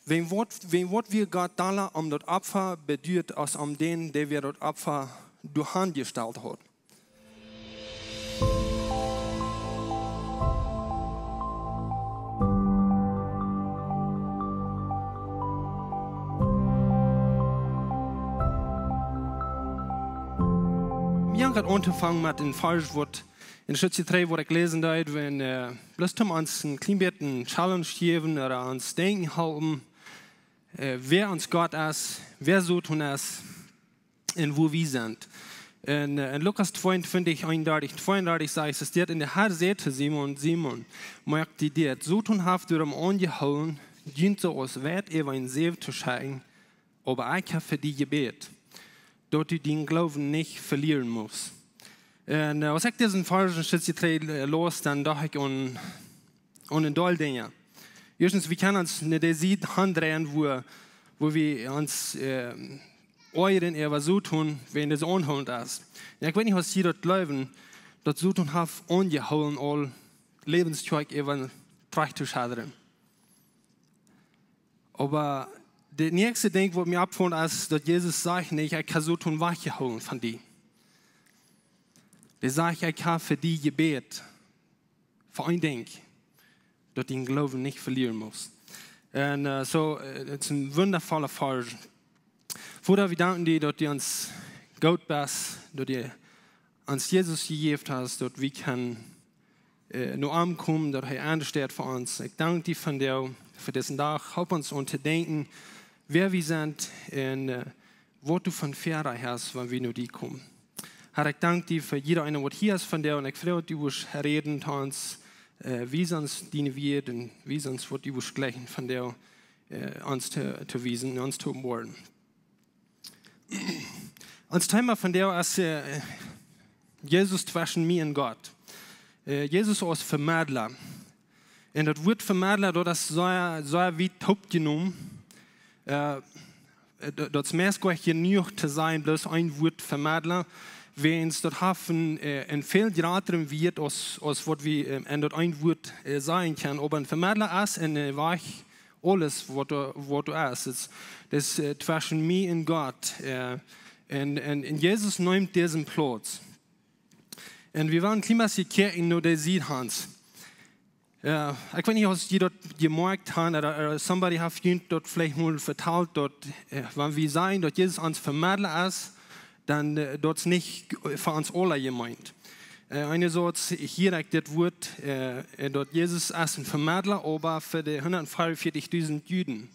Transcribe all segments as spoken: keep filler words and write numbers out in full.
Wan woat, wan woat wia Gott dolla om daut Opfa beduat aus om dän, dee wia daut Opfa doahan jestalt haud? Wie haben aunjefongen met een Varsch, waut en Schrift dree, waut ekj läsen deed, wan, äh, bloos om ons een kjlien bät een Challenge jäwen ooda ons denkjen halpen, äh, wäa ons Gott es, wäa Soton es un woo wie sent. En, äh, en Lukas tweeuntwintich, eenundartich, tweeundartich sajcht et: "Un de Herr säd to Simon: Simon, moak die dit, Soton haft doarom aunjehoolen, junt soo aus Weit äwa een Siew to schekjen, oba ekj hab fa die jebät, daut du dienen Gloowen nich velieren must." En, äh, aus ekj disen Varsch en Schrift dree, äh, läs, dan docht ekj aun, aun een Deel Dinja. Ieeschtens, wie kjennen ons no dee Sied aundreien, wua, wua wie ons, äh, oajren äwa Soton, wan dee aunhoolent es. Un ekj weet nich, aus jie daut jleewen, daut Soton haft aunjehoolen, aul Läwens Kjoakj äwa trajcht to schadren. Oba daut näakjste Dinkj, waut mie oppfoll, es, daut Jesus sajcht nich: "Ekj hab Soton wajchjehoolen von die." Dee sajcht: "Ekj hab fa die jebät." Fa een Dinkj, daut du dienen Gloowen nich velieren must. En, äh, soo, äh, et es een wundafolla Varsch. Voda, wie danken die, daut du ons goot best, daut du ons Jesus jejäft hast, daut wie kjennen, äh, no am komen, daut hee enjesteit fa ons. Ekj dank die vondoag fa disen Dach. Halp ons aun to denkjen, wäa wie sent un, äh, waut du von Väarajcht hast, wan wie no die komen. Herr, ekj dank die fa jieda eena, waut hia es vondoag, un ekj froag, daut du wurscht räden to ons, äh, wies ons diene Wieed un wies ons, waut du wurscht jlikjen vondoag, äh, ons to, to wiesen, ons to woaren. Ons Thema vondoag es, äh, Jesus tweschen mie un Gott. Äh, Jesus aus Vemedla. Un daut Wuat Vemedla, daut es sea, sea wiet oppjenomen. Äh, daut, daut es meist goanich jenuach to sajen, bloos een Wuat Vemedla. Wiels daut haft een, äh, een väl jratren Wieet aus, aus waut wie, äh, en daut een Wuat, äh, sajen kjennen. Oba een Vemedla es en, äh, Wajch aules waut doa, waut doa es. Et es, et es, äh, tweschen mie un Gott. Äh, un, un, un Jesus nemt disen Plauz. Un wie wellen een kjlien bät kjikjen no dee Sied, Hans. Äh, ekj weet nich, aus jie daut jemoakjt haben, ooda, ooda somebody haft junt daut veleicht mol vetalt, daut, äh, wan wie sajen, daut Jesus ons Vemedla es, dan, äh, daut es nich fa ons aula jemeent. Äh, eenerseits hia ekj dit Wuat, äh, äh, daut Jesus es een Vemedla, oba fa dee hundatveeaunvieetich dusent Juden.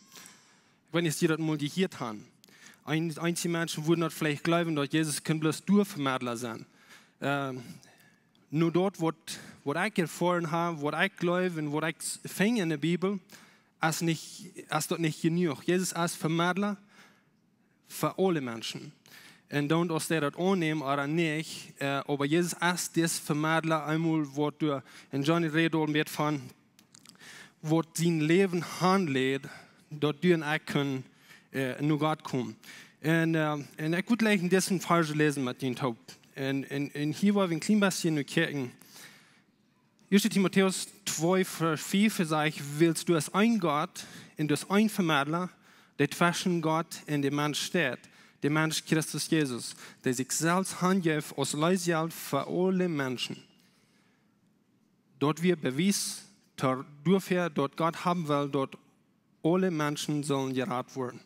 Ekj weet nich, aus jie daut mol jehieet haben. Een-, eenje Menschen wudden daut veleicht jleewen, daut Jesus kaun bloos doa Vemedla sennen. Äh, nu daut, waut, waut ekj erfoaren hab, waut ekj jleew un waut ekj s-, finj en de Bibel, es nich, es daut nich jenuach. Jesus es Vemedla fa aule Menschen. Un dan, aus dee daut aunnämen ooda nich, äh, oba Jesus es dis Vemedla, eemol waut doa, un Johnny räd aul mea von, waut sien Läwen hanleet, daut du un ekj kjennen, äh, no Gott komen. Un, äh, un ekj wudd jlikj disen Varsch läsen met junt toop. Un, un, un hia woa wie een kjlien bät no kjikjen. Ieeschte Timotäus twee, Varsch fief, hee sajcht: "Wiels doa es een Gott un doa es een Vemedla, dee tweschen Gott un de Mensch steit, de Mensch Christus Jesus, dee sikj selfst hanjeef aus Leesjelt fa aule Menschen." Daut wia Bewies doa-, doafäa, daut Gott haben well, daut aule Menschen sellen jerat woaren.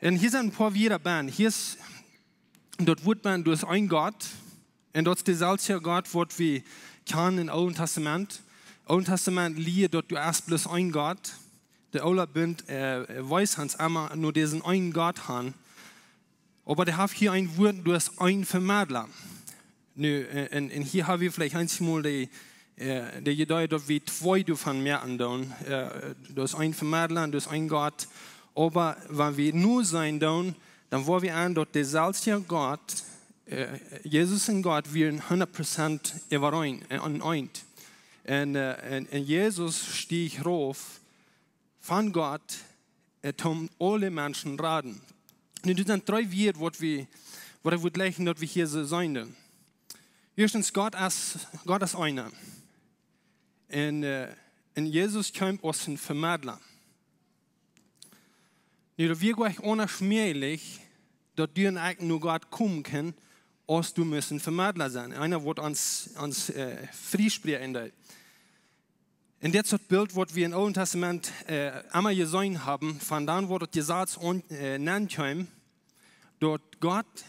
Un hia sent een poa Wieed bie. Hia es daut Wuat bie, doa es een Gott. Un daut es deselwje Gott, waut wie kjanen em Oolen Tastament. Oolen Tastament lieed, daut doa es bloos een Gott. De Oola Bunt, äh, wiest ons emma no disen eenen Gott han. Oba dee haft hia een Wuat, doa es een Vemedla. Nu, äh, un, un hia hab wie veleicht eenjemol dee, äh, dee Jedanken, daut wie twee doavon moaken doonen. Äh, doa es een Vemedla un doa es een Gott. Oba wan wie nu seenen doonen, dan woa wie seenen, daut deselwje Gott, äh, Jesus un Gott wieren hundat Prozent äwareen, äh, en eent. Un, äh, un, un Jesus steeg rauf von Gott, äh, om aule Menschen raden. Nu, dit sent dree Wieed, waut wie, waut ekj wudd jleichen, daut wie hia soo seenen. Ieeschtens, Gott es, Gott es eena. Un, äh, un Jesus kjeem aus een Vemedla. Nu, daut wia goanich aundasch mäajlich, daut du un ekj no Gott komen kjennen, aus doa must een Vemedla sennen. Eena waut ons, ons äh, friesprieekjen deed. Un dit es daut Bilt waut wie em Oolen Tastament äh, emma jeseenen haben, von dan woat daut Jesaz aun, äh, nenn kjeem, daut Gott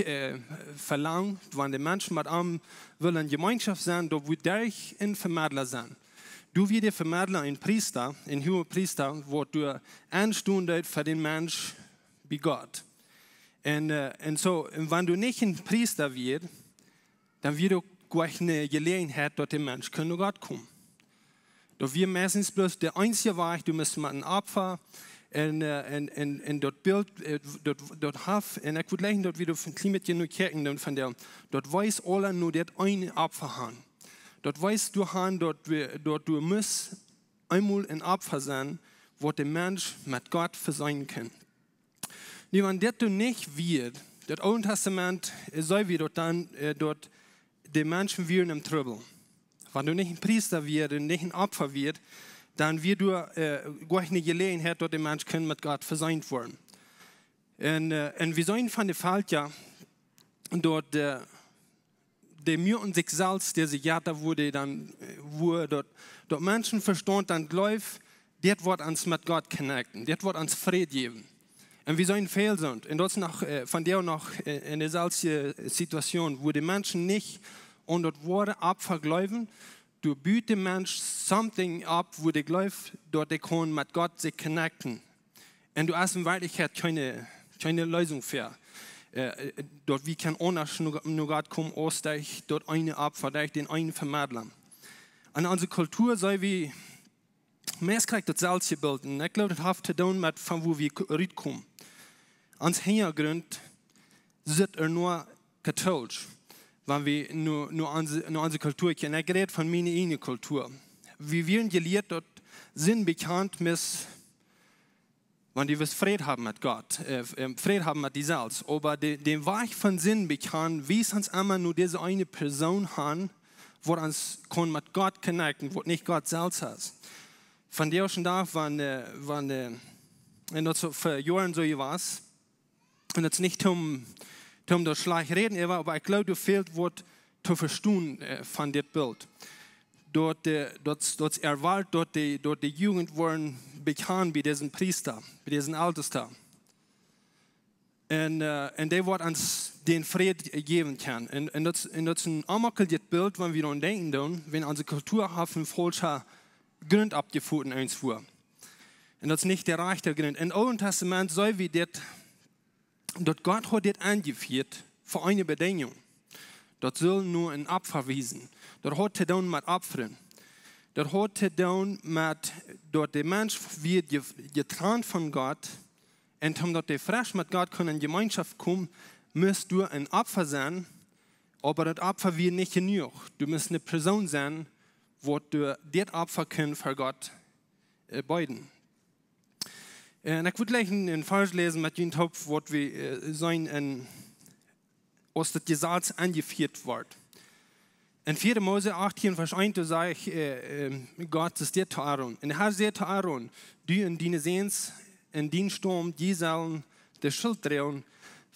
äh, velangt, wan de Menschen met am wellen Jemeenschoft sennen, daut wudd doa een Vemedla sennen. Doa wia de Vemedla een Priesta, een Huagepriesta, waut doa enstonen deed fa dän Mensch bie Gott. Un, äh, un soo, un wan doa nich een Priesta wia, dan wia uk goanich eene Jeläajenheit, daut de Mensch kunn no Gott komen. Daut wia meistens bloos de eensje Wajch, du must met een Opfa un, äh, un, un, un daut Bilt, äh, daut, daut Haft, un ekj wudd jleich, daut wie doa een kjlien bät no kjikjen doonen von däm, daut wiest aula no daut eene Opfa han. Daut wiest doaraun, daut wie, daut du must eemol een Opfa sennen, waut de Mensch met Gott veseenen kaun. Nu, wan dit doa nich wia, daut Oole Tastament, äh, sach wie daut dan, äh, daut de Menschen wieren em Trubbel. Wan doa nich een Priesta wia, un nich een Opfa wia, dan wia doa äh, goanich eene Jeläajenheit, daut de Mensch kunn met Gott veseent woaren. Un, äh, un wie seenen von de Velkja, daut äh, dee muaken sikj selfst dise Jetta, wua dee dan, äh, wua daut, daut Menschenvestaunt dan jleeft, dit woat ons met Gott connecten, dit woat ons Fräd jäwen. Un wie seenen väl soont. Un daut es noch, äh, vondoag noch äh, en deeselwje Situation, wua de Menschen nich aun daut woare Opfa jleewen, doa but de Mensch something opp, wua dee jleeft, daut dee kaun met Gott sikj connecten. Un doa es en Werkjlichkjeit kjeene, kjeene Leesunk fa. Äh, äh, daut wie kjennen aundasch no, no Gott komen, aus derch daut eene Opfa, derch dän eenen Vemedla. En onse Kultua sent wie meist krakjt daut selwje Bilt. Un ekj jleew, daut haft to doonen met von wua wie k-, rutkomen. Ons Hinjagrunt sitt ea no katholisch, wan wie no, no onse, no onse Kultua kjikjen. Ekj räd von miene ieejne Kultua. Wie wieren jelieet, daut Sind bekjanen es, wan du west Fräd haben met Gott, äh, ähm, Fräd haben met die selfst. Oba de, dän Wajch von Sind bekjanen wiest ons emma no dise eene Persoon han, waut ons kaun met Gott connecten, waut nich Gott selfst es. Vondoag dän Dach, wan, äh, wan, äh, un daut es fa Joaren soo jewast, un daut es nich om, om daut schlajcht räden, oba, oba ekj jleew, doa fält waut to vestonen äh, von dit Bilt. Daut, äh, daut, daut erwoat, daut de, daut de Jugend woaren bekjanen bie disen Priesta, bie disen Eltesta. Un, äh, un dee woat ons dän Fräd jäwen kjennen. Un, un daut, un daut es een onjemakjlichet Bilt, wan wie doaraun denkjen doonen, wan onse Kultua haft een faulschen Grunt oppjefoten irjentwua. Un daut es nich de rajchte Grunt. Em Oolen Tastament seenen wie dit, daut Gott haud dit enjefieet fa eene Bedinjunk. Daut sull no een Opfa wiesen. Daut haud to doonen met Opfren. Daut haud to doonen met daut de Mensch wia je-, jetrant von Gott. Un om daut dee fresch met Gott kunn en Jemeenschoft komen, must doa een Opfa sennen, oba daut Opfa wia nich jenuach. Doa must eene Persoon sennen, waut doa dit Opfa kunn fa Gott äh, beeden. Äh, un ekj wudd jlikj een, een Varsch läsen met junt toop, waut wie äh, seenen en, aus daut Jesaz enjefieet woat. En vieede Mose achtieen, Varsch eent, doa sajcht äh, äh, Gott, es dit to Aaron. Un de Herr säd to Aaron: Du un diene Säns un dien Staum, dee sellen de Schult droagen,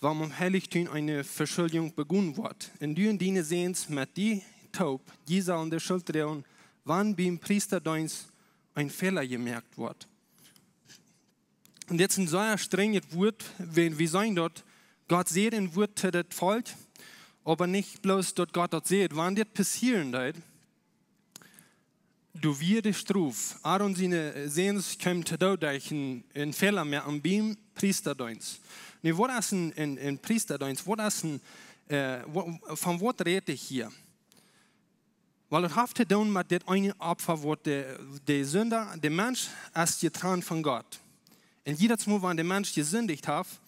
wan em Heilichtum eene Veschuldigung begonen woat. Un du un diene Säns met die toop, dee sellen de Schult droagen, wan biem Priestadeenst een Fäla jemoakt woat. Un dit es een sea strenjet Wuat, wan wie seenen daut Gott säd een Wuat to daut Volkj, oba nich bloos daut Gott daut säd. Wan dit passieren deed, doa wia de Strof. Aaron siene Säns kjeemen to Doot derch een, een Fäla moaken biem Priestadeenst. Nu, waut es een, een, een Priestadeenst? Waut es een, äh, wa-, von waut räd ekj hia? Wiels daut haft to doonen met dit eene Opfa, waut de, de Sinda, de Mensch es jetrant von Gott. Un jiedet Mol, wan de Mensch jesindicht haft,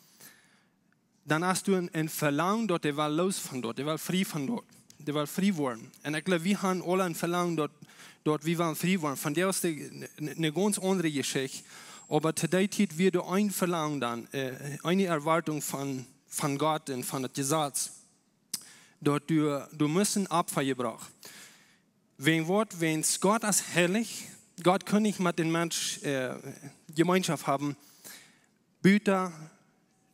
dan hast du een, een Velangen, daut hee well loos von daut, hee well frie von daut, hee well frie woaren. Un ekj jleew, wie haben aule een Velangen, daut, daut wie wellen frie woaren. Von doa es de, ne, ne gaunz aundre Jeschicht. Oba to dee Tiet wia doa een Velangen dan, äh, eene Erwoatunk von, von Gott un von daut Jesaz. Daut du, du must een Opfa jebrocht. Wäajen waut, wäajen Gott es heilich, Gott kunn nich met dän Mensch äh, Jemeenschoft haben, Buta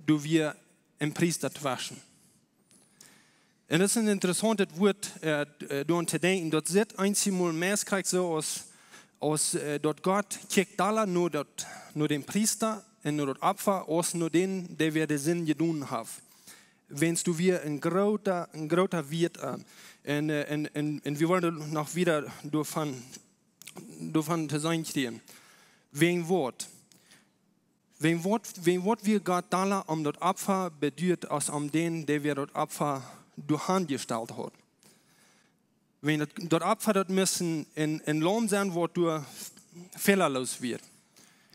doa wia een Priesta tweschen. Un daut es een interessauntet Wuat, äh, äh, doaraun to denkjen, daut sitt eenjemol meist krakjt soo aus, aus, äh, daut Gott kjikjt dolla no daut, no dän Priesta un no daut Opfa, aus no dän, dee wäa de Sind jedonen haft. Wiels doa wia een groota, een groota Wieet aun. Un, äh, un, un, un wie woaren noch wieda doavon, doavon to seenen kjrieen. Wäajen waut? Wäajen waut, wäajen waut wia Gott dolla om daut Opfa beduat aus om dän, dee wäa daut Opfa doahan jestalt haud? Wäajen daut, daut Opfa, daut must een, een Laum sennen, waut doa fälaloos wia.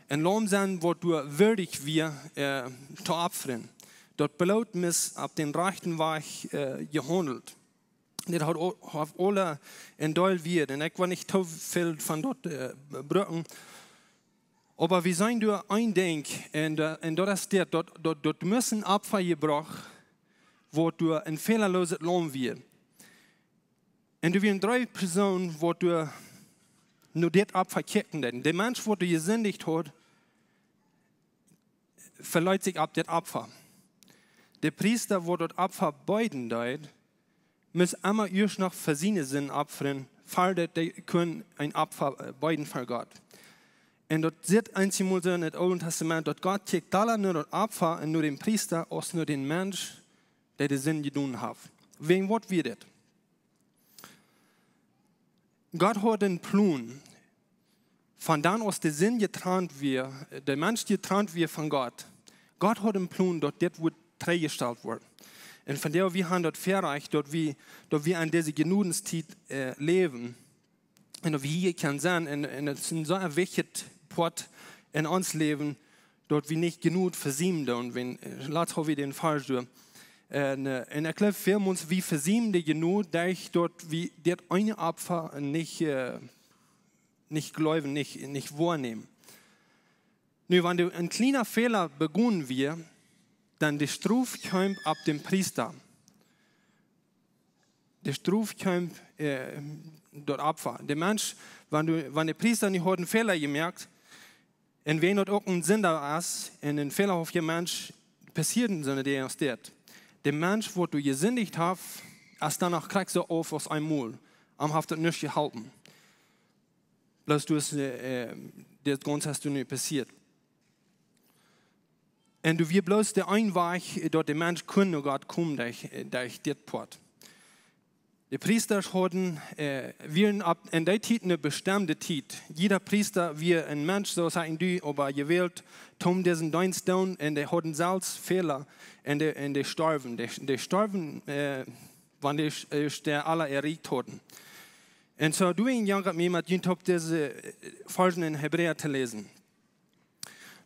Een Laum sennen, waut doa wieedich wia, äh, to opfren. Daut Bloot must opp dän rajchten Wajch, äh, jehaundelt. Dit haft, haft aula een Deel Wieet. Un ekj well nich too väl von daut, äh, brucken. Oba wie seenen doa een Dinkj, un, äh, un daut es dit, daut, daut, daut must een Opfa jebrocht woat, doa een fälalooset Laum wia. Un doa wieren dree Persoonen, waut doa no dit Opfa kjikjen deeden. De Mensch, waut doa jesindicht haud, veleet sikj opp dit Opfa. De Priesta, waut daut Opfa beeden deed, must emma ieescht noch fa siene Sind opfren, ver daut hee kunn een Opfa, äh, beeden ver Gott. Un daut sitt eenjemol soo en daut Oole Tastament, daut Gott kjikjt dolla no daut Opfa un no dän Priesta aus no dän Mensch, dee de Sind jedonen haft. Wäajen waut wia dit? Gott haud een Plon. Von dan aus de Sind jetrant wia, de Mensch jetrant wia von Gott. Gott haud een Plon, daut dit wudd trigjjestalt woaren. Un vondoag, wie haben daut Väarajcht, daut wie, daut wie en dise Jnodentiet, äh, läwen. Un daut wie hia kjennen sennen, un, un daut es een sea wichtja Poat en ons Läwen, daut wie nich Jnod vesiemen doonen, wan, äh, latst haud wie dän Varsch doa. Un, äh, un ekj jleew, väl Mol wie vesiemen de Jnod, derch daut wie dit eene Opfa nich, äh, nich jleewen, nich, nich woarnämen. Nu, wan doa een kjliena Fäla begonen wia, dan de Strof kjeem opp dän Priesta. De Strof kjeem, äh, daut Opfa. De Mensch, wan doa, wan de Priesta nu haud een Fäla jemoakt, un wan daut uk een Sinda es, un een fälahauftja Mensch, passieeden soone Dinja aus dit. De Mensch, waut doa jesindicht haft, es dan noch krakjt soo auf aus eemol. Am haft daut nuscht jeholpen. Bloos du hast, äh, äh, dit Gaunze hast du nu passieet. Un doa wia bloos de eene Wajch, daut de Mensch kunn no Gott komen, derch, derch dit Poat. De Priesta hauden, äh, wieren opp, en dee Tiet eene bestemde Tiet. Jieda Priesta wia een Mensch, soo aus ekj un du, oba jewält, om disen Deenst doonen, un dee hauden selfst Fäla, un dee, un dee storwen. Dee, dee storwen, äh, wan dee, äh, de Aula erreicht hauden. Un soo, doa en Jan met mie met junt opp dise, äh, Varschen en Hebräa to läsen.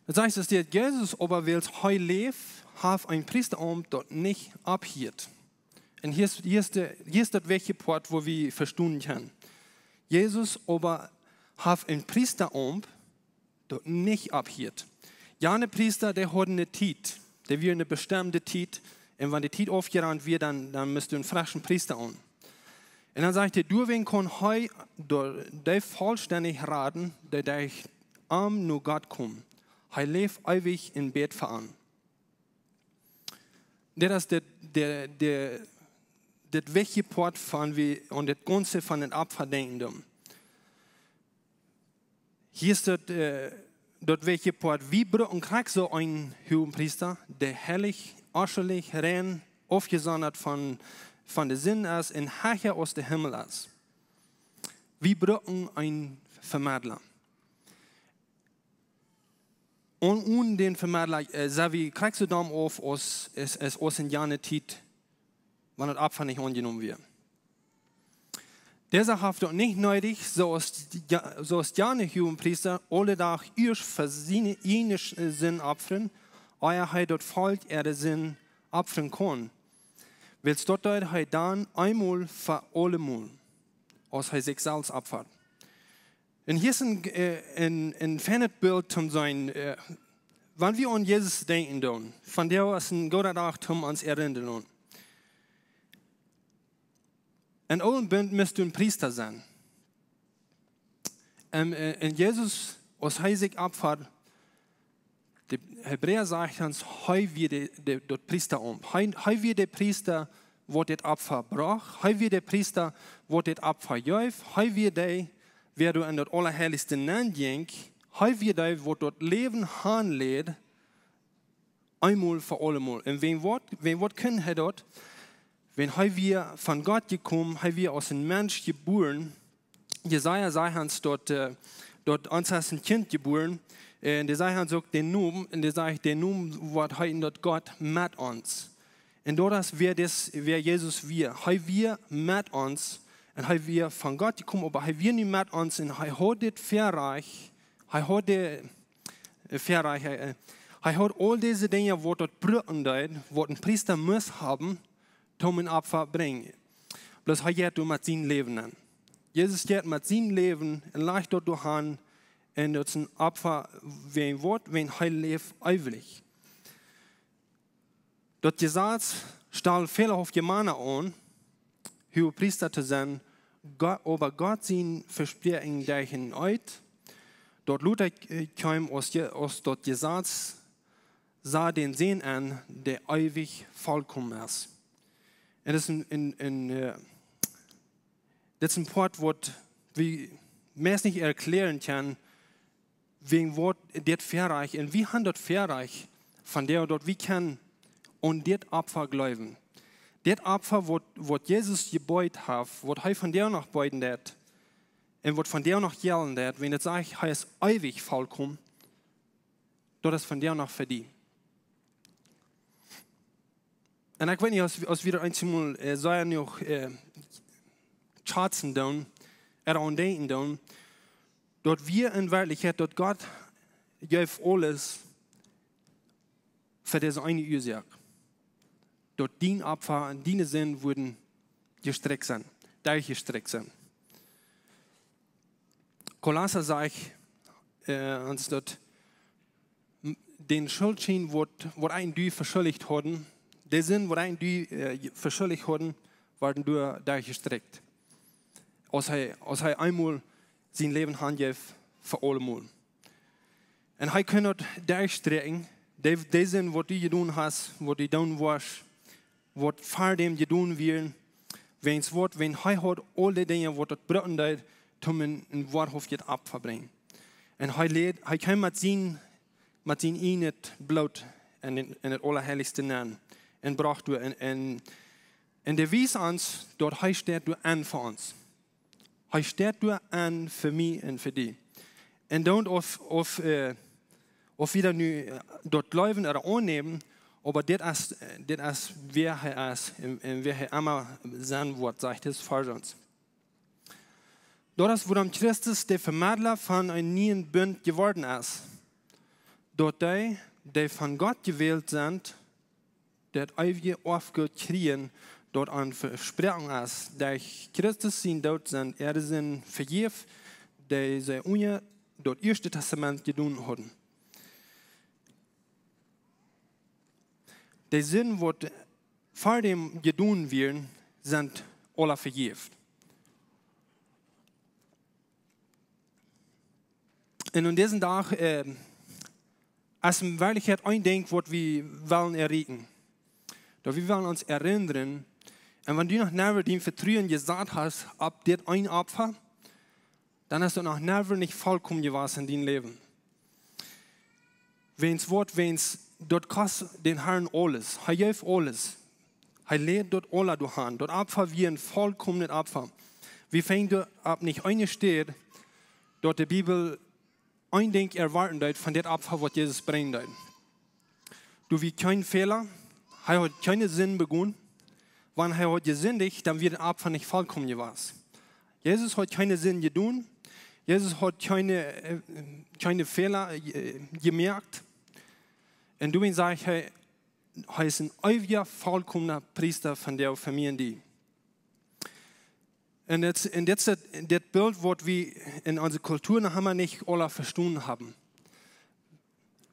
Daut sajcht, daut Jesus oba, wiels hee läft, haft een Priestaaumt, daut nich opphieet. Un hia es, hia es de, hia es daut wichtje Poat, wua wie vestonen kjennen. Jesus oba haft een Priestaaumt, daut nich opphieet. Jane Priesta, dee hauden eene Tiet. Dee wieren eene bestemde Tiet. Un wan de Tiet aufjerant wia, dan, dan must een freschen Priesta aun. Un dan sajcht hee, doawäajen kaun hee doa dee vollstendich raden, dee derch am no Gott komen. Hee läft eewich un bät fa an. Dit es de, de, de, dit wichtje Poat von wie, un dit Gaunze von daut Opfa denkjen doonen. Hia es daut, äh, daut wichtje Poat, wie brucken krakjt soo een Huagepriesta, dee heilich, onschullich, rein, aufjesondert von, von de Sind es un hecha aus de Himmel es. Wie brucken een Vemedla. Un onen dän Vemedla, äh, sent wie krakjt soo domm auf aus, es, es aus en jane Tiet, wan daut Opfa nich aunjenomen wia. Disa haft daut nich needich, soo aus ja-, soo aus jane Huagepriesta aule Doag ieescht fa siene ieejne Sind opfren, ea hee daut Volkj äare Sind opfren kaun. Wiels daut deed hee dan eemol fa aulemol, aus hee sikj selfst opfad. Un hia es een, äh, een, een feinet Bilt toom seenen, äh, wan wie aun Jesus denkjen doonen, vondoag es een gooda Dach toom ons erinnern doonen. Em oolen Bunt must du een Priesta sennen. Un, äh, un Jesus, aus hee sikj opfad, De Hebräa sajcht ons, hee wia de, de, daut Priestaamt. Hee, hee wia de Priesta, waut dit Opfa brocht. Hee wia de Priesta, waut dit Opfa jeef. Hee wia dee, wäa doa en daut Aulaheilichste nenn jinkj. Hee wia dee, waut daut Läwen hanläd, eemol fa aulemol. Un wäajen waut, wäajen waut kunn hee daut? Wäajen hee wia von Gott jekomen, hee wia aus een Mensch jebuaren. Jesaja sajcht ons daut, äh, daut ons es een Kjint jebuaren. Un dee sajcht ons uk dän Nomen, un dee sajcht, dän Nomen woat heeten daut Gott met ons. Un daut es wäa dis, wäa Jesus wia. Hee wia met ons un hee wia von Gott jekomen, oba hee wia nu met ons un hee haud dit Väarajcht, hee haud de, äh, Väarajcht, äh, hee haud aul dise Dinja, waut daut brucken deed, waut een Priesta must haben, toom een Opfa brinjen. Bloos hee jeit doa met sien Läwen aun. Jesus jeit met sien Läwen un lajcht daut doa aun un daut es een Opfa, wäajen waut, wäajen hee läft eewich. Daut Jesaz stald väle Mana aun, Huagepriesta to sennen, Gott, oba Gott sien Vespräakjen derch een Eed, daut lota, äh, kjeem aus Je-, aus daut Jesaz, sach dän Sän aun, dee eewich volkomen es. Un daut es een, een, een, äh, daut es een Poat, waut wie meist nich erkjläaren kjennen, wäajen waut dit Väarajcht, un wie haben daut Väarajcht von dee, daut wie kjennen aun dit Opfa jleewen. Dit Opfa, waut, waut Jesus jeboden haft, waut hee vondoag noch beeden deed, un waut vondoag noch jelt, wäajen daut sajcht, hee es eewich volkomen, daut es vondoag noch fa die. Un ekj weet nich, aus, aus wie daut eemol, äh, soo noch, äh, schazen doonen, doaraun denkjen doonen, daut wie en Werkjlichkjeit, daut Gott jeef aules fa dise eene Uasoak. Daut dien Opfa un diene Sind wudden jestrikjt sennen, derchjestrikjt sennen. Kolossa sajcht, äh, ons daut, m-, dän Schultschien, waut, waut eena dän aundren veschuldjt haud, de Sind, waut eena dän aundren, äh, veschuldjt haud, worden doa derchjestrikjt. Aus hee, aus hee eemol sien Läwen hanjeef fa aulemol. Un hee kunn daut derchstrikjen, de, de Sind, waut du jedonen hast, waut du doonen woascht, waut ver däm jedonen wieren, wäajen waut, wäajen hee haud aul de Dinja, waut daut brucken deed, toom een, een woarhauftjet Opfa brinjen. Un hee läd, hee kjeem met sien, met sien ieejnet Bloot en, en daut Aulaheilichste nenn un brocht doa en, en, un dee wiest ons, daut hee steit doa aun fa ons. Hee steit doa aun fa mie un fa die. Un dan auf, auf, äh, auf wie daut nu, äh, daut jleewen ooda aunnämen, oba dit es, äh, dit es wäa hee es un, un wäa hee emma sennen woat, sajcht dis Varsch ons. Daut es wuarom Christus de Vemedla von een nieen Bunt jeworden es. Daut dee, dee von Gott jewält sent, daut eewje Oafgoot kjrieen, daut an vesproaken es, derch Christus sien Doot sent äare Sinden vejäft, dee see unja daut ieeschte Tastament jedonen hauden. De Sinden, waut ver däm jedonen wieren, sent aula vejäft. Un aun disen Dach, äh, es en Werkjlichkjeit een Dinkj, waut wie wellen erreichen. Daut wie wellen ons erinnren, un wan du noch nie dien Vetruen jesat hast opp dit eene Opfa, dan es daut noch nie nich volkomen jewast en dien Läwen. Wäajen waut, wäajen daut kost dän Herrn aules. Hee jeef aules. Hee läd daut aula doa aun. Daut Opfa wia een volkomenet Opfa. Wie finjen doa opp nich eene Städ, daut de Bibel een Dinkj erwoaten deed von dit Opfa, waut Jesus brinjen deed. Doa wia kjeen Fäla, hee haud kjeene Sind begonen. Wan hee haud jesindicht, dan wia daut Opfa nich volkomen jewast. Jesus haud kjeene Sind jedonen. Jesus haud kjeene, äh, kjeene Fäla, äh, jemoakt. Un doawäajen sajcht hee, hee es een eewja, volkomna Priesta von dee Famielje. Un dit, un dit es daut, dit Bilt, waut wie en onse Kultua noch emma nich aula vestonen haben.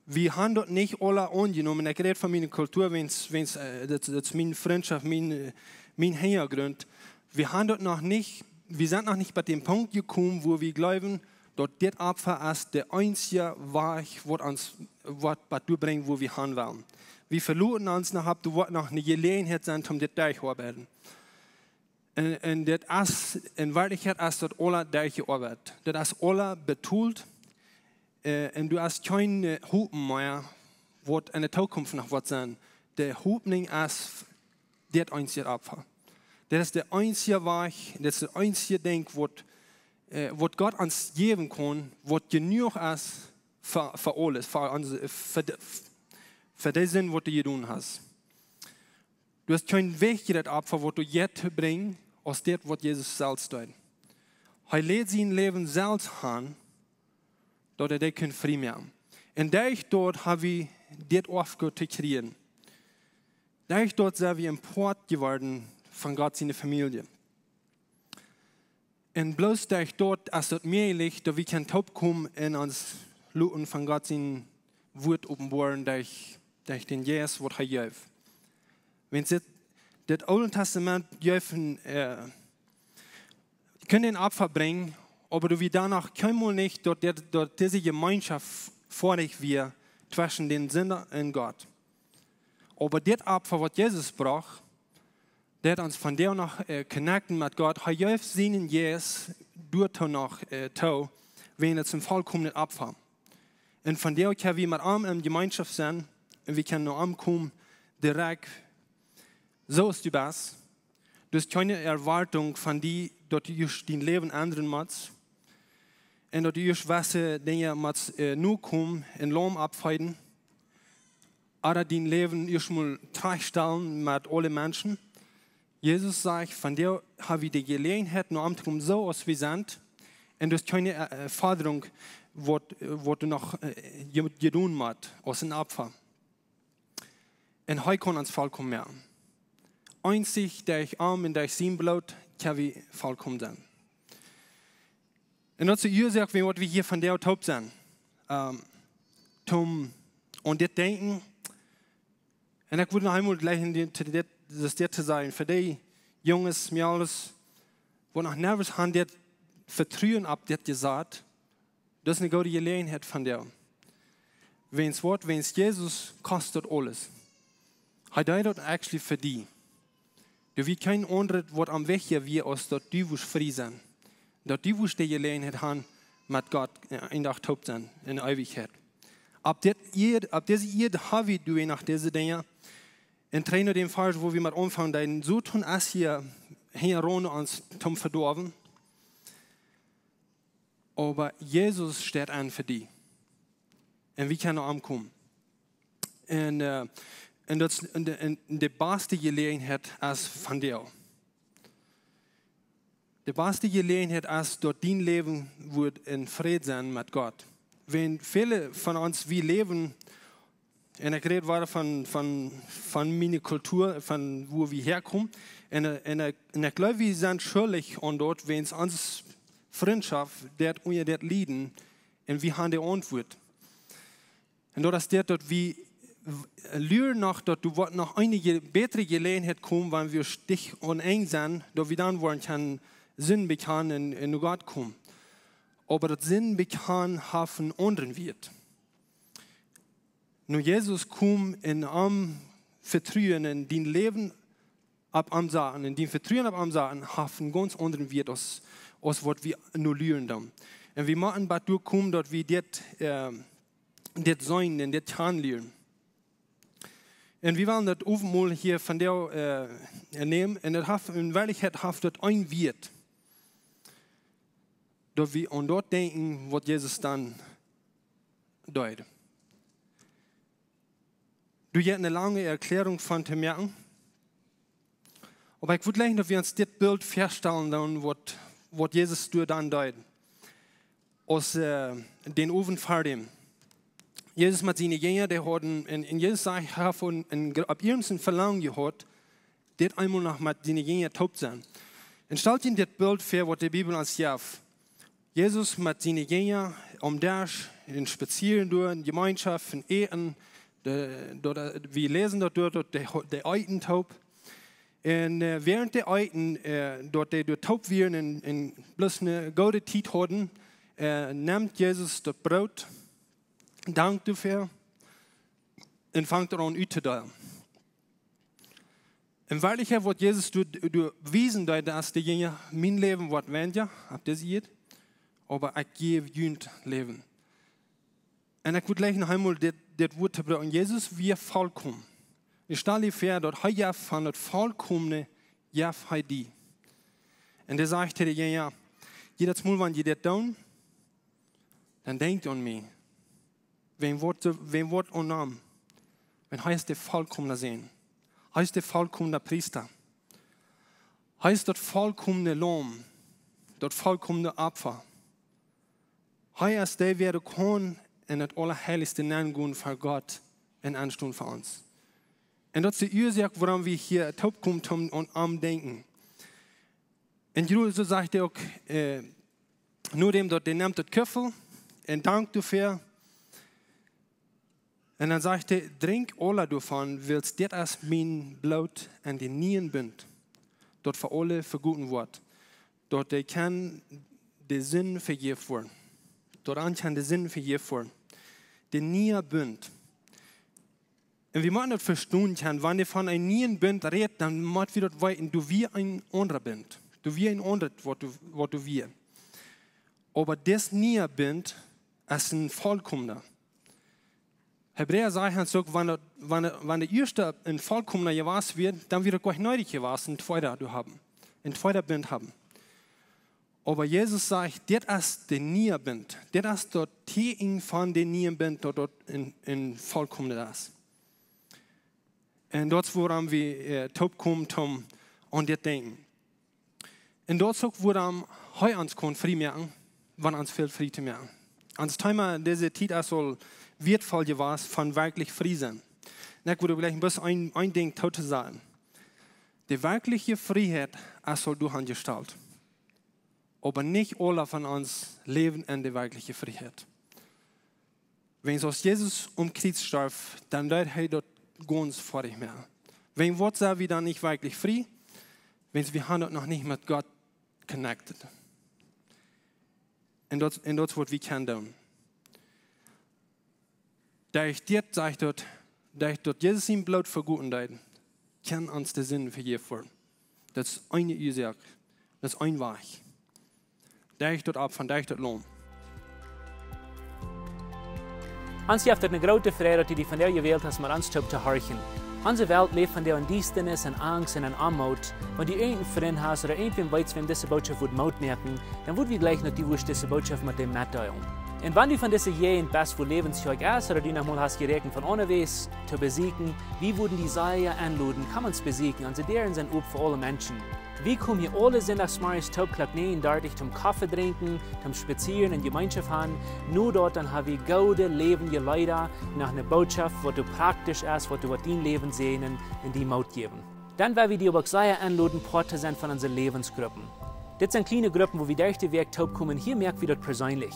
Wie haben daut nich aula aunjenomen. Ekj räd von miene Kultua, wäajen, wäajen, äh, daut, daut es miene Frintschoft, mien, äh, mien Hinjagrunt. Wie haben daut noch nich, wie sent noch nich bie dän Punkt jekomen, wua wie jleewen, daut dit Opfa es de eensje Wajch, waut ons, waut, waut doa brinjt, wua wie han wellen. Wie veloten ons noch opp, doa woat noch eene Jeläajenheit sennen, om dit derchtoarbeiden. Un, un dit es, en Werkjlichkjeit es daut aula derchjeoabeit. Daut es aula betolt. Äh, un du hast kjeene Hopninj mea, waut enne Tookunft noch woat sennen. De Hopninj es dit eensje Opfa. Daut es de eensje Wajch, daut es daut eensje Dinkj, waut, äh, waut Gott ons jäwen kaun, waut jenuach es fa, fa aules, fa onse, fa de, fa de Sind, waut du jedonen hast. Du hast kjeen wichtjaret Opfa, waut du jeft to brinjen, aus dit, waut Jesus selfst deed. Hee leet sien Läwen selfst han, daut hee die kunn frie moaken. Un derch daut ha wie dit Oafgoot to kjrieen. Derch daut sent wie een Poat jeworden von Gott siene Famielje. Un bloos derch daut es daut mäajlich, daut wie kjennen toopkomen un ons loten von Gott sien Wuat openboaren derch, derch dän Jeist, waut hee jeef. Wan dit, dit Oole Tastament jeef een, äh, kunn een Opfa brinjen, oba daut wia doano kjeenmol nich, daut dit, daut dise Jemeenschoft foadich wia tweschen dän Sinda un Gott. Oba dit Opfa, waut Jesus brocht, daut ons vondoag noch, äh, connecten met Gott. Hee jeef sienen Jeist doatoo noch, äh, too, wan et een vollkomenet Opfa. Un vondoag kjenn wie met am en Jemeenschoft sennen un wie kjennen no am komen, direkt, soo aus du best. Du hast kjeene Erwartung von die, daut du ieescht dien Läwen endren motst. Un daut du ieescht jewesse Dinja motst, äh, nokomen un Laum oppfeeden. Ooda dien Läwen ieescht mol trajchtstalen met aule Menschen. Jesus sajcht, vondoag ha wie de Jeläajenheit, no am to komen, soo aus wie sent. Un du hast kjeene, äh, äh, Fodrunk, waut, waut du noch, äh, je-, jedonen motst, aus een Opfa. Un hee kaun ons vollkomen moaken. Eensich derch am un derch sien Bloot kjenn wie vollkomen sennen. Un daut es de Uasoak, wuarom wie hia vondoag toop sent. Ähm, toom aun dit denkjen. Un ekj wull noch eemol jlikj en dit, to dit, daut dit to sajen. Fa dee Junges, Mejales, waut noch kjeenmol han dit Vetruen opp dit jesat, daut es eene goode Jeläajenheit vondoag. Wan waut, wan Jesus kost daut aules. Hee deed daut actually fa die. Doa wia kjeen aundret, waut am wichtja wia, aus daut du wurscht frie sennen. Daut du wurscht de Jeläajenheit han, met Gott, äh, een Dach toop sennen, en Eewichkjeit. Opp dit Ieed, opp dise Ieed ha wie, doo wie noch dise Dinja. Un trigj no dän Varsch, wua wie met aunfangen deeden, Soton es hia hinjaraun ons toom vedoawen. Oba Jesus steit aun fa die. Un wie kjennen aunkomen. Un, äh, un daut es, un de, un de baste Jeläajenheit es vondoag. De baste Jeläajenheit es, daut dien Läwen woat en Fräd sennen met Gott. Wan väle von ons, wie läwen Un ekj räd wada von, von, von miene Kultua, von wua wie häakomen. Un, äh, un, äh, un ekj jleew, wie sent schuldich aun daut, wan onse Frintschoft daut unja daut lieden, un wie han de Auntwuat. Un daut es dit, daut wie w-, luaren noch, daut doa woat noch eene je-, bätre Jeläajenheit komen, wan wie stich aun Enj sent, daut wie dan woaren kjennen Sind bekjanen un, un no Gott komen. Oba daut Sind bekjanen haft eenen aundren Wieet. No Jesus komen un am vetruen un dien Läwen opp am saten. Un dien Vetruen opp am saten haft eenen gaunz aundren Wieet aus, aus waut wie no luaren dan. Un wie motten bat doa komen, daut wie dit, äh, dit seenen un dit kjanen lieren. Un wie wellen daut Owentmol hia vondoag, äh, nämen. Un daut haft, en Werkjlichkjeit haft daut een Wieet. Daut wie aun daut denkjen, waut Jesus dan deed. Doa jeft et eene lange Erkjläarunk von to moaken. Oba ekj wudd jleichen, daut wie ons dit Bilt väastalen dan, waut, waut Jesus doa dan deed. Aus, äh, dän Owent ver däm. Jesus met siene Jinja, dee hauden, un, un Jesus säd, hee haud een, een, opp eernsten Velangen jehaut, dit eemol noch met siene Jinja toop to sennen. Un stalt junt dit Bilt väa, waut de Bibel ons jeft. Jesus met siene Jinja aum Desch, un spazieren derch, en Jemeenschoft, en Äten, de, doa, wie läsen daut doa, daut dee, dee eeten toop. Un, äh, wäarent dee eeten, äh, daut dee doa toop wieren un, un bloos eene goode Tiet hauden, äh, nemt Jesus daut Broot, dankt doafäa un fangt aun uttodeelen. En Werkjlichkjeit, waut Jesus doa, doa wiesen deed, daut es de Jinja, mien Läwen woat weinja opp dise Ieed, oba ekj jäw junt Läwen. Un ekj wudd jleichen noch eemol dit, dit Wuat to brucken. Jesus wia volkomen. Un stal die väa, daut hee jeef von daut Volkomne, jeef hee die. Un hee säd to de Jinja: "Jiedet Mol, wan jie dit doonen, dan denkjt aun mie." Wäm woat, wäm woat aun am? Wan hee es de volkomne Sän. Hee es de volkomne Priesta. Hee es daut volkomne Laum, daut volkomne Opfa. Hee es dee, wäa kaun en daut Aulaheilichste nengonen fa Gott un enstonen fa ons. Un daut es de Uasoak, wuarom wie hia toopkomen, om aun am denkjen. Un Jesus sajcht uk, äh, nodäm daut, hee nemt daut Kuffel un dankt doafäa. Un dan sajcht hee: "Drinkjt aula doavon, wiels dit es mien Bloot en dän nieen Bunt, daut fa aule vegoten woat, daut dee kjennen de Sind vejäft woaren." Daut an kjennen de Sind vejäft woaren. De niee Bunt. Un wie motten daut vestonen kjennen, wan hee von een nieen Bunt rät, dan mott wie daut weeten, doa wia een aundra Bunt. Doa wia een aundret, waut doa, waut doa wia. Oba dis niee Bunt es een volkomna. Hebräa sajcht ons uk, wan daut, wan, wan de ieeschte een volkomna jewast wia, dan wia daut goanich needich jewast, een tweeda to haben, een tweeda Bunt haben. Oba Jesus sajcht, dit es de niee Bunt. Dit es daut Tieekjen von de niee Bunt, daut daut een, een volkomna es. Un daut es, wuarom wie, äh, toopkomen, om aun dit denkjen. Un daut es uk, wuarom hee ons kaun frie moaken, wan ons well frie moaken. Ons Thema dise Tiet es aul wieetvoll jewast von werkjlich frie sennen. Un ekj wudd jleichen bloos een, een Dinkj too to sajen. De werkjliche Frieheit es aul doa aunjestalt. Oba nich aula von ons läwen en de werkjliche Frieheit. Wan aus Jesus aum Kjriez storf, dan deed hee daut gaunz fa die moaken. Wäm woat, sent wie dan nich werkjlich frie? Wan wie haben daut noch nich met Gott connected. Un daut, un daut es, waut wie kjennen doonen. Derch dit, sajcht daut, derch daut Jesus sien Bloot vegoten deed, kjennen ons de Sind vejäft woaren. Daut es eene Uasoak. Daut es een Wajch. Derch daut Opfa, derch daut Laum. Ons jeft et eene groote Freid, daut du die vondoag jewält hast, met ons toop to horchen. Onse Welt läft vondoag en Diestanis, en Angst un en Oamoot. Wan du irjent een Frint hast ooda irjentwäm weetst, wäm dise Norecht wudd Moot moaken, dan wudd wie jleichen, daut du wurscht dise Norecht met dän metdeelen. Un wan du von dise Jäajent best, wua Läwens Kjoakj es, ooda du noch mol hast jeräakjent von onjefäa to besieekjen, wie wudden die sea enloden, komm ons besieekjen. Onse Däaren sent op fa aule Menschen. Wie komen hia aule Sindachsmorjes toop Klock näajen dartich toom Koffe drinkjen, toom spazieren un Jemeenschoft haben. No daut dan hab wie goode läwendje Leeda, noch eene Norecht, waut doa praktisch es, waut doa woat dien Läwen säajnen un die Moot jäwen. Dan well wie die uk sea enloden, Poat to sennen von onse Läwensgruppen. Dit sent kjliene Gruppen, wua wie derch de Wäakj toopkomen. Hia moak wie daut perseenlich.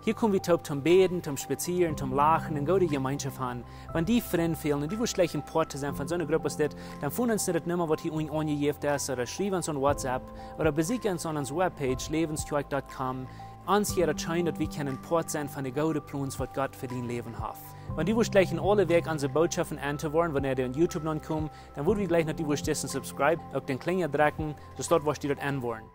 Hia kom wie toop toom bäden, toom spazieren, toom lachen un goode Jemeenschoft haben. Wan die Frind fälen un du wurscht jleichen Poat to sennen von soone Grupp aus dit, dan foon ons no de Numma, waut hia unjen aunjejäft es, ooda schriew ons aun WhatsApp, ooda besieekj ons aun onse Webpage, läwens kjoakj dot com. Ons jeit daut scheen, daut wie kjennen Poat sennen von de goode Plons, waut Gott fa dien Läwen haft. Wan du wurscht jleichen aule Wäakj onse Norechten auntohieren, wanea dee aun YouTube nopp komen, dan wudd wie jleichen, daut du wurscht disen subscribe, uk dän Klinja drekjen, soo daut du wurscht daut enwoaren.